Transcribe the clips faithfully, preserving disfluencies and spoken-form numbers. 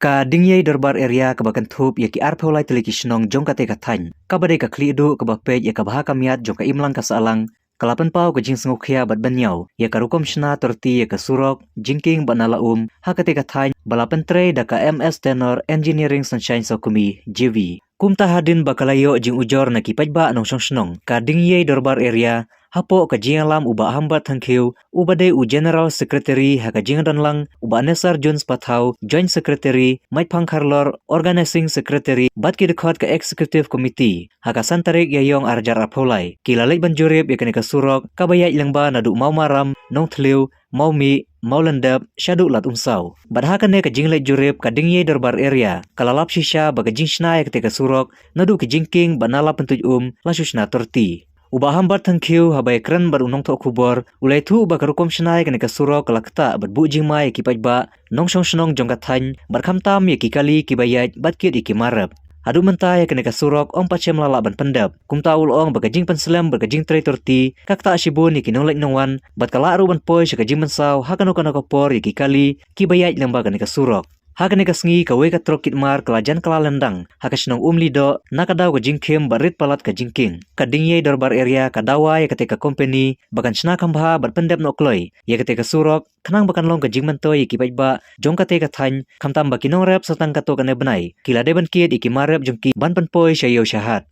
Ka Dingïei Dorbar Area kaba kynthup ïa ki arphew lai tylli ki shnong jong kata ka thaiñ, kaba dei ka khlieh duh kaba peit ïa ka bha ka miat jong ka imlang ka sahlang, ka la pynpaw ka jingsngewkhia bad bynñiaw ïa ka rukom shna torti ïa ka surok jingkieng bad nala um ha kata ka thaiñ, ba la pyntrei da ka M S Tenor Engineering Sunshine Sawkmie J V. Kumta hadien ba ka la ïoh jingujor na ki paidbah nongshong shnong, ka Dingïei Dorbar Area, hapoh ka jingïalam u Bah Hambert Thangkhiew, uba dei u General Secretary, ha ka jingdonlang u Bah Nesar Jones Pathaw, Joint Secretary, Maitphang Kharlor, Organizing Secretary, bad ki dkhot ka Executive Committee, ha ka san tarik Ïaïong arhajar arphew lai, ki la leit ban jurip ïa kane ka surok kaba ïaid lyngba naduh Mawmaram, Nongthliew, Mawmih, Mawlyndep, shaduh Lad Umsaw. Bad ha kane ka jingleit jurip, ka Dingïei Dorbar Area ka la lap shisha ba ka jingshna ïa kata ka surok naduh ki jingkieng bad nala pyntuid um la shu shna torti. U Bah Hambert Thangkhiew, haba ïakren bad u nongthoh khubor, u la ïathuh ba ka rukom shna ïa kane ka surok ka la ktah bad buh jingma ïa ki paidbah nongshong shnong jong ka thaiñ, bad khamtam ïa ki kali kiba ïaid bad kit ïa ki mar rep. Haduh mynta ïa kane ka surok ym pat shym la lah ban pyndep. Kumta u la ong ba ka jingpynslem bad ka jingtrei torti ka ktah shibun ïa ki nongleit nongwan, bad ka lah ruh ban poi sha ka jingmynsaw ha kano kano ka por ïa ki kali kiba ïaid lyngba kane ka surok. Ha kane ka sngi, kawei ka trok kit mar ka la jan kylla lyndang ha ka shnong Umlidoh, na ka daw ka jingkhim bad rit palat ka jingkieng. Ka Dingïei Dorbar Area ka dawa ïa kata ka kompani ba kan shna kham bha bad pyndep noh kloi ïa kata ka surok, khnang ba kan long ka jingmyntoi ïa ki paidbah jong kata ka thaiñ, khamtam ba ki nongrep sa tang katto katne bnai ki la dei ban kit ïa ki mar rep jong ki ban pynpoi sha ïew sha hat.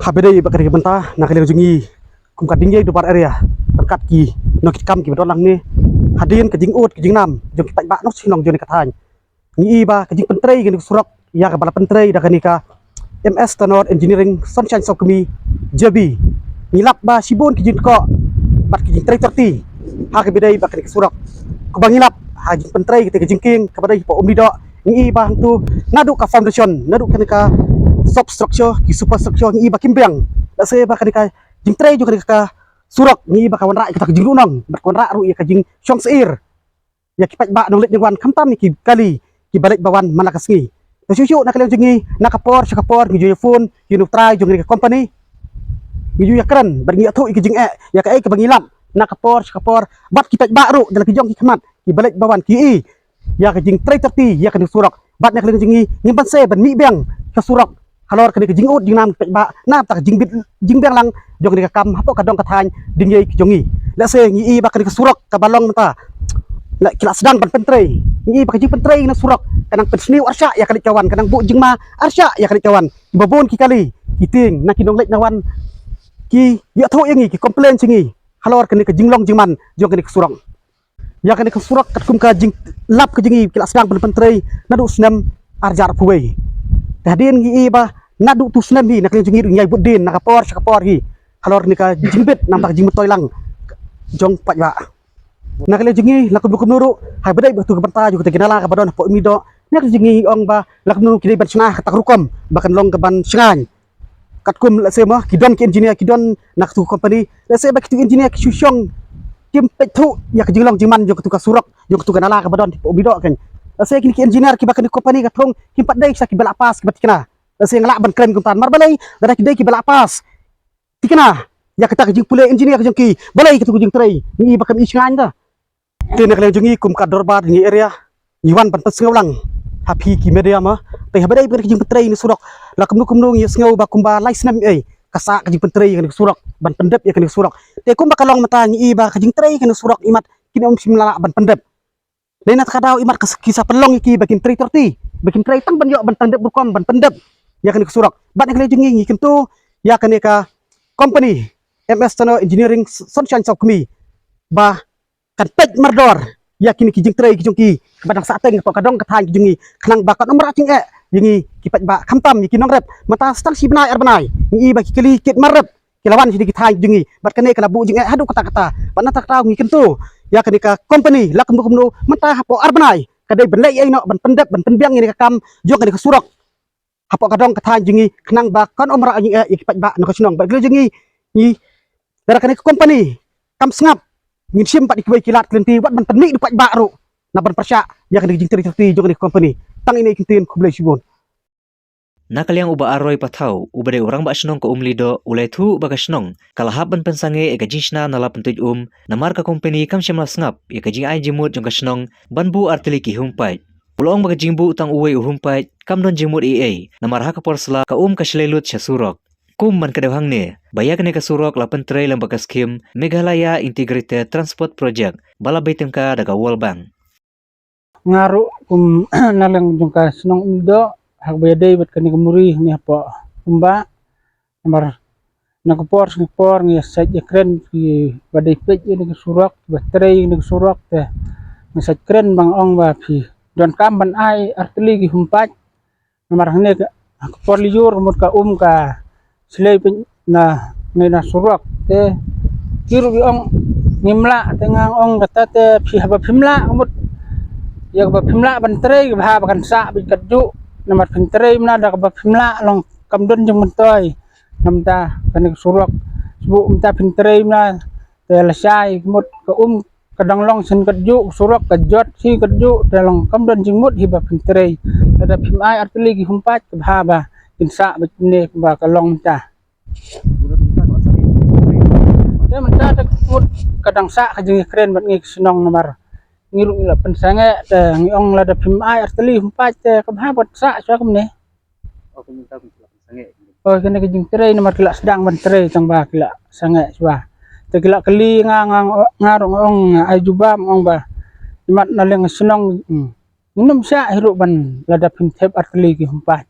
Haba ïadei bad kane ka bynta, na ka liang jong ngi kum ka Dingïei Dorbar Area, ryngkat ki nongkitkam kiba don lang hangne, hadien ka jingud ka jingnam jong ki paidbah nongshong shnong jong kane ka thaiñ, ngi i ba ka jingpyntrei kane ka surok ïa kaba la pyntrei da kane ka M S Tenor Engineering Sunshine Sawkmie J B, ngi lap ba shibun ki jingkhoh bad ki jingtrei torti ha kaba ïadei bad kane ka surok. Kaba ngi lap ha jingpyntrei kata ka jingkieng kaba dei hapoh Umlidoh, ngi i ba hangto naduh ka foundation, naduh kane ka substructure, ki superstructure, ngi i ba kim biang. Lehse ba kane ka jingtrei jong kane ka surok, ngi i ba ka wanrah ïa kata ka jingduhnong bad ka wanrah ruh ïa ka jingshong syier ïa ki paidbah nongleit nongwan, khamtam ïa ki kali kiba leit ba wan man la ka sngi. Te shuh shuh na ka liang jong ngi, na ka por sha ka por ngi ju ïa phone ïa u trai jong kane ka company, ngi ju ïa kren bad ngi ïathuh ïa ki jingeh ïa kaei kaba ngi lap na ka por sha ka por, bad ki paidbah ruh da la ki jong ki khmat kiba leit ba wan ki i ïa ka jingtrei torti ïa kane ka surok. Bad na ka liang jong ngi, ngim banse ban mih biang ka surok halor kane ka jingud jingnam ki paidbah na ka bynta ka jingbit jingbiang lang jong kane ka kam hapoh ka dong ka thaiñ Dingïei ka jong ngi. Lehse ngi i ba kane ka surok kaba long mynta, la ki la sdang ban pyntrei, ngi i ba ka jingpyntrei kane ka surok ka nang pynsniew arshah ïa ka leit ka wan, ka nang buh jingma arshah ïa ka leit ka wan. Kiba bun ki kali, ki tieng, na ki nongleit nongwan ki ïathuh ïa ngi, ki complain sha ngi halor kane ka jinglong jingman jong kane ka surok. Ïa kane ka surok katkum ka jinglap ka jong ngi, ki la sdang ban pyntrei naduh snem arhajar arphew wei. Te hadien ngi i ba naduh tu snem hi na ka liang jong ngi ruh ngi ïai bud dien na ka por sha ka por hi halor kane ka jingbit na ka bynta ka jingmyntoi lang jong paidbah. Na ka liang jong ngi, la kumno kumno ruh, haba ïadei bad katu ka bynta jong kata ka nala kaba don hapoh Umlidoh, na ka liang jong ngi ong ba la kumno ki dei ban shna ha kata ka rukom ba kan long kaban shngaiñ. Katkum lehse mo ki don ki engineer ki don na katu ka company, lehse ba kitu ki engineer ki shu shong kim peit thuh ïa ka jinglong jingman jong katu ka surok, jong katu ka nala kaba don hapoh Umlidoh kan. Lehse kine ki engineer kiba kane ka company ka thung kim pat dei sa kiba la pass kiba thikna. Lehse nga lah ban kren kumta namar balei lada ki dei kiba la pass thikna ïa kata ka jingpule engineer ka jong ki, balei kata ka jingtrei ngi i ba kam i shngaiñ da. Te na ka liang jong ngi kum ka dorbar jong ngi area ngi wan ban pynsngew lang ha phi ki media ma. Te haba dei ba ka jingpyntrei ïa kane ka surok, la kumno kumno ngi sngew ba kumba lai snem ei ka sah ka jingpyntrei ïa kane ka surok, ban pyndep ïa kane ka surok. Te kumba ka long mynta ngi i ba ka jingtrei ïa kane ka surok imat kin ym shym la lah ban pyndep. Dei na kata ka daw imat ka s-, ki sa pynlong ïa ki ba kin trei torti, ba kin trei tang ban ïoh ban pyndep rukom ban pyndep ïa kane ka surok. Bad na ka liang jong ngi ngi kyntu ïa kane ka company M S Tano Engineering Sunshine Sawkmie ba kan peit mardor ïa kine ki jingtrei ki jong ki ba dang sah teng hapoh ka dong ka thaiñ ki jong ngi, khnang ba kan ym rah jingeh ïa ngi ki paidbah, khamtam ïa ki nongrep. Mynta sa tang shi bnai ar bnai ngi i ba ki kali kit mar rep ki la wan sha ki thaiñ ki jong ngi, bad kane ka la buh jingeh haduh katta katta. Bad na kata ka daw ngi kyntu ïa kane ka company la kumno kumno mynta hapoh ar bnai ka dei ban leh ïa ino ban pyndep ban pynbiang ïa kane ka kam jong kane ka surok hapoh ka dong ka thaiñ jong ngi, khnang ba kan ym rah jingeh ïa ki paidbah na ka shnong. Bad ka jong ngi, ngi lada kane ka company kam sngap, ngin shim pat ïa kiwei ki lad ki lynti wat ban pynmih da u paidbah ruh na ban pyrshah ïa kane ka jingtrei torti jong kane ka company. Tang ine i kyntien, khublei shibun. Na ka liang u Bah Aroi Pathaw, uba dei u rangbah shnong ka Umlidoh, u la ïathuh ba ka shnong ka la hap ban pynsangeh ïa ka jingshna na la pyntuid um namar ka company kam shym la sngap ïa ka jingai jingmut jong ka shnong ban buh artylli ki humpait. U la ong ba ka jingbuh tang uwei u humpait kam don jingmut ei ei namar ha ka por sla ka um ka shlei lut sha surok. Kum ban kdew hangne ba ïa kane ka surok la pyntrei lyngba ka skhim Meghalaya Integrated Transport Project ba la bei tyngka da ka World Bank. Nga ruh kum na liang jong ka shnong Umlidoh, haba ïadei bad kane ka muri hangne hapoh Umbah, namar na ka por sha ka por ngi ïa sait ïa kren kiba dei peit ïa kane ka surok, kiba trei ïa kane ka surok, te ngi sait kren ba nga ong ba phi donkam ban ai artylli ki humpait. Namar hangne ka, ka por lyiur mut ka um ka shlei peit na, na surok. Te ki ruh ki ong ngim lah, te nga ong kata te phi, haba phim lah mut, ïa kaba phim lah ban trei ka bha ba kan sah beit katjuh. Namar phin trei mynta da kaba phim lah long kam don jingmyntoi. Namar kane ka surok sbu mynta phin trei mynta te lashai mut ka um ka dang long shen katjuh, ka surok ka jot hi katjuh, te long kam don jingmut hi ba phin trei. Lada phim ai artylli ki humpait ka bha ba kin sah beit ne ba ka long mynta. Te mynta te mut ka dang sah ka jingkren bad ngi ka shnong namar ngi ruh ngi la pynsangeh, te ngi ong lada phim ai artylli humpait te ka bha ban sah shuwa kumne. Oh, kane ka jingtrei namar ki la sdang ban trei tang ba ki la sangeh shuwa. Te ki la kylli nga, nga, nga ruh nga ong, nga ai jubab, nga ong ba imat na liang shnong, hmm, ngim shah hi ruh ban lada phim thep artylli ki humpait.